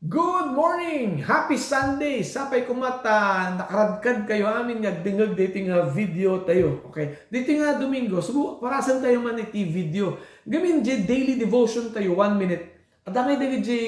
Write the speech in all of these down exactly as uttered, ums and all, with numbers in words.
Good morning! Happy Sunday! Sapay koma ta nakaradkad kayo amin nga agdengngeg daytoy nga video tayo. Okay? Daytoy nga Domingo, subo, parasen tayo man iti video. Gamin di daily devotion tayo, one minute. Adda ngay dagiti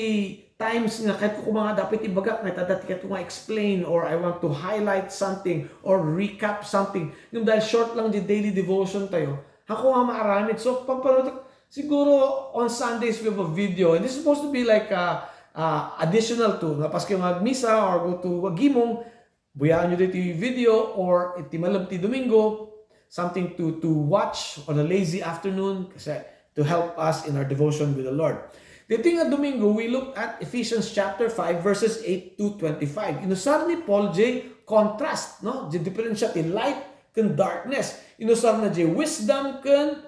times nga kayatko koma nga dapat ibagak nga adda ti kayatko nga explain or I want to highlight something or recap something. Ngem dahil short lang di daily devotion tayo, haanko nga maaramid. So, pampanunotek, siguro on Sundays we have a video. And this is supposed to be like a, a additional to, nga pas kayo nga agmisa or go to agimong, buyaen nyo ditoy video or iti malem ti Domingo, something to, to watch on a lazy afternoon, kasi to help us in our devotion with the Lord. Ditoy nga Domingo, we look at Ephesians chapter five, verses eight to twenty-five. Inusar ni Paul jay contrast, no? Jay diferensya ti light ken darkness. Inusar na jay wisdom ken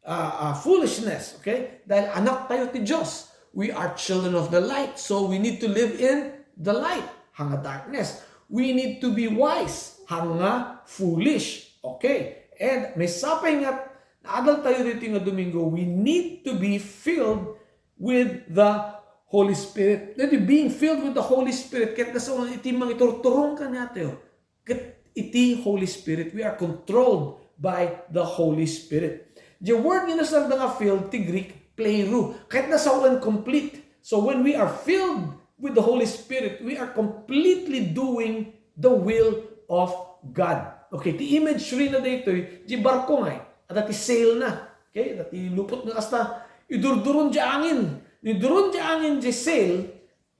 ah, ah, foolishness, okay? Dahil anak tayo ti Dios. We are children of the light, so we need to live in the light. Haan nga darkness. We need to be wise. Haan nga foolish. Okay? And may sapay nga naadal tayo dito nga Domingo, we need to be filled with the Holy Spirit. That being filled with the Holy Spirit, ket nasa iti mangiturturong kaniatayo. Ket iti Holy Spirit, we are controlled by the Holy Spirit. The word nga inusarda nga filled ti Greek, plero. Ket nasawen complete. So when we are filled with the Holy Spirit, we are completely doing the will of God. Okay, ti imagery na daytoy, di barko ngay, adda ti sail na. Okay, adda ti lupot nga kasta, idurduron di angin. Idurduron di angin di sail,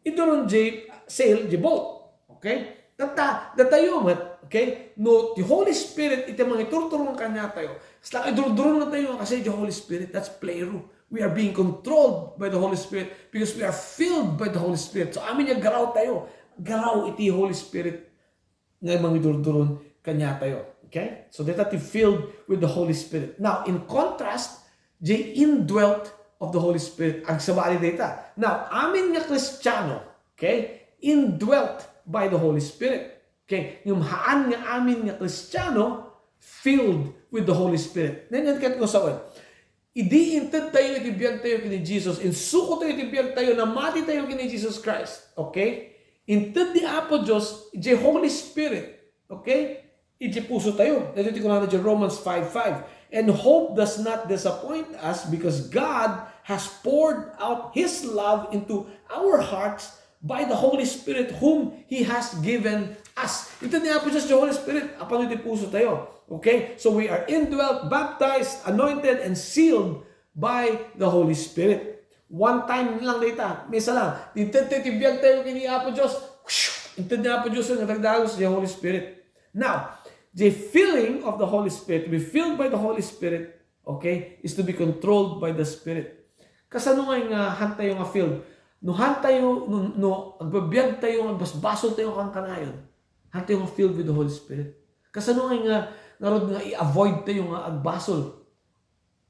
Iduron jay sail jay boat. Okay? Tatta, datayo met, okay? No, ti Holy Spirit, iti mangiturturong kaniatayo. Kasla idurduron tayo nga kasi jay Holy Spirit, that's plero. We are being controlled by the Holy Spirit because we are filled by the Holy Spirit. So, amin nga garaw tayo. Garaw iti Holy Spirit nga mangidurduron kaniatayo. Okay? So, dayta ti filled with the Holy Spirit. Now, in contrast, jay indwelt of the Holy Spirit. Agsabali dayta. Now, amin nga Kristiano, okay, indwelt by the Holy Spirit. Okay? Ngem haan nga amin nga Kristiano filled with the Holy Spirit. Then, yan ket nga sawen. Idi inted tayo iti biag tayo kini Jesus, insuko tayo iti biag tayo, namati tayo kini Jesus Christ. Okay? Inted ni Apo Dios, jay Holy Spirit. Okay? Iti puso tayo. Daytoy ti kunana iti Romans five five. "And hope does not disappoint us because God has poured out His love into our hearts by the Holy Spirit whom He has given us." Inted ni Apo Dios ti Holy Spirit, apan iti puso tayo. Okay? So we are indwelt, baptized, anointed, and sealed by the Holy Spirit. One time lang dayta, misa lang. Inted tayo ti biag tayo kini Apo Dios. Inted ni Apo Dios nga dagdagus ti Holy Spirit. Now, the filling of the Holy Spirit, to be filled by the Holy Spirit, okay, is to be controlled by the Spirit. Kasano nga nga haan tayo nga filled? No haan tayo, no, no agbabiag tayo, agbasbasol tayo kankanayon, haan tayo nga filled with the Holy Spirit. Kasano nga nga ngarud nga i-avoid tayo nga agbasol?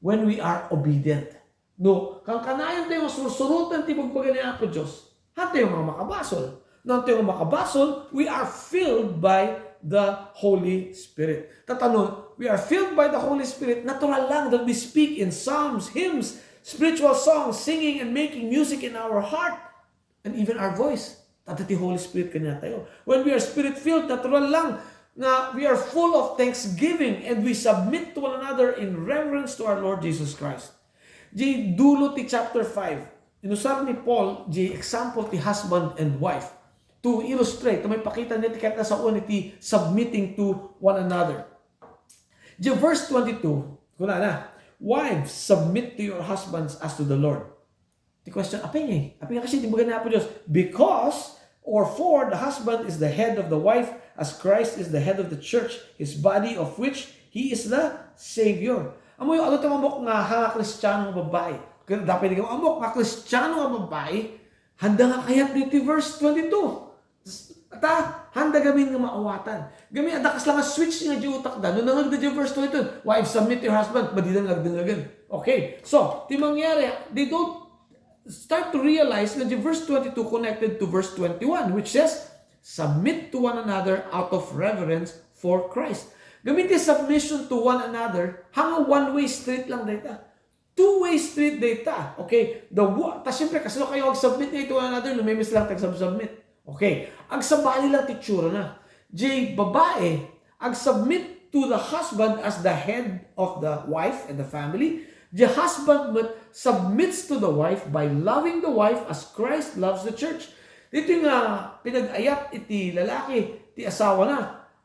When we are obedient. No, kankanayon tayo nga sursuroten ti ibagbaga ni Apo Dios, haan tayo nga makabasol. No, haan tayo nga makabasol, we are filled by the Holy Spirit. Tatanon, we are filled by the Holy Spirit, natural lang that we speak in psalms, hymns, spiritual songs, singing and making music in our heart, and even our voice. Adda ti Holy Spirit kaniatayo. When we are Spirit-filled, natural lang nga we are full of thanksgiving and we submit to one another in reverence to our Lord Jesus Christ. Di dulo ti chapter five, inusar ni Paul di example ti husband and wife to illustrate, to maipakita niya ti kayat nga sawen iti submitting to one another. Di verse twenty-two, kunana, "Wives, submit to your husbands as to the Lord." Ti question, apay nga, apay nga kasi ti ibagbaga ni Apo Dios? Because, or for, the husband is the head of the wife, as Christ is the head of the church, his body, of which he is the Savior. Ammoyo, adda ti ammok nga, ha, Kristiano nga babbai. Kaya dapat di ka ammok nga Kristiano nga babbai, haan da nga kayat ditoy verse twenty-two. Ta, haan da gamin nga maawatan. Gamin, adda kasla nga switch nga di utakda. No nangngegda di verse twenty-two, "Wives, submit to your husband," madida nga agdengngegan. Okay. So, ti mangyari, they don't start to realize nga di verse twenty-two connected to verse twenty-one, which says, "Submit to one another out of reverence for Christ." Gamin ti submission to one another, haan nga one-way street lang dayta. two-way street dayta. Okay? The wo-, ta siyempre, kasano kayo ag-submit nga to one another, no memes lang tag-submit. Okay. Agsabali lang ti itsura na. Jay babae, ag-submit to the husband as the head of the wife and the family. The husband met submits to the wife by loving the wife as Christ loves the church. Dito nga pinag-ayat iti lalaki, ti asawa na.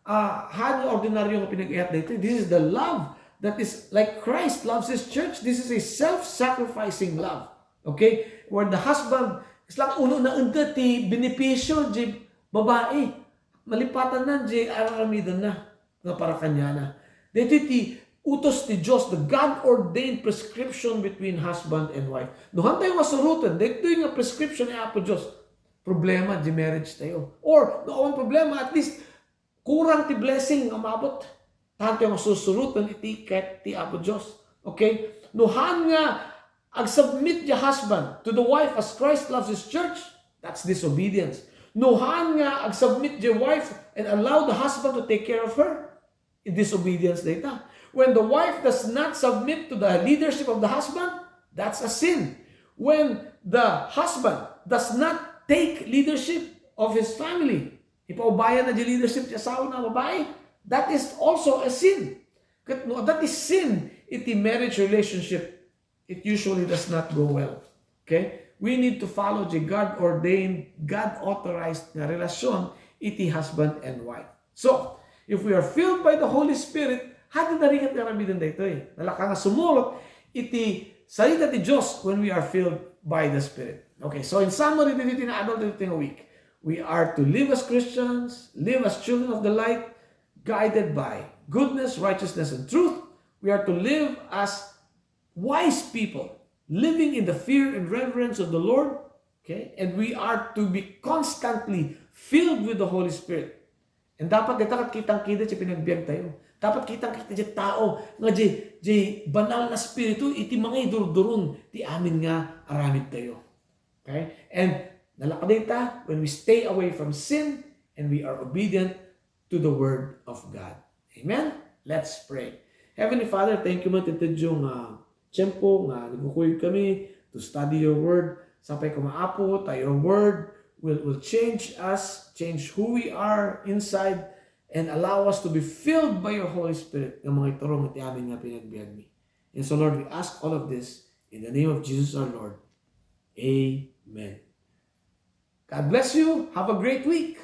Ah, han nga ordinaryo nga pinag-ayat dito. This is the love that is like Christ loves his church. This is a self-sacrificing love. Okay? Where the husband, islang uno na unda ti benepisyo, di babae. Malipatan na, di araramidan na nga para kanyana. Dito ti utos ti Diyos, the God-ordained prescription between husband and wife. No han tayo nga surutan, dito nga prescription ni Apo Diyos. Problema, di marriage tayo. Or, no, ang problema, at least, kurang ti blessing nga maabot. Tanto nga susurutan iti ket ti Apo Dios. Okay? No han nga agsubmit the husband to the wife as Christ loves his church, that's disobedience. No han nga agsubmit the wife and allow the husband to take care of her, disobedience dayta. When the wife does not submit to the leadership of the husband, that's a sin. When the husband does not take leadership of his family, ipaubayan na di leadership ti asawa na babae, that is also a sin. Ket no, that is sin iti marriage relationship. It usually does not go well. Okay? We need to follow the God-ordained, God-authorized nga relasyon iti husband and wife. So, if we are filled by the Holy Spirit, hadi na riket nga aramiden daytoy. Nalaka nga sumurot iti salita ti Dios when we are filled by the Spirit. Okay, so in summary, dito tinaadal dito nga week. We are to live as Christians, live as children of the light, guided by goodness, righteousness, and truth. We are to live as wise people, living in the fear and reverence of the Lord. Okay? And we are to be constantly filled with the Holy Spirit. And dapat dita ket kitang-kita ti panagbiag tayo. Dapat kitang-kita ti tao nga di, di banal nga spiritu iti mangidurduron ti amin nga aramid tayo. Okay? And nalaka dayta when we stay away from sin and we are obedient to the Word of God. Amen? Let's pray. Heavenly Father, thank you man iti nga tiempo nga nagkukuyog kami to study your Word. Sapay koma, Apo, ta your Word will, will change us, change who we are inside, and allow us to be filled by your Holy Spirit nga mangiturong iti amin nga panagbiagmi. And so, Lord, we ask all of this in the name of Jesus our Lord. Amen. God bless you. Have a great week.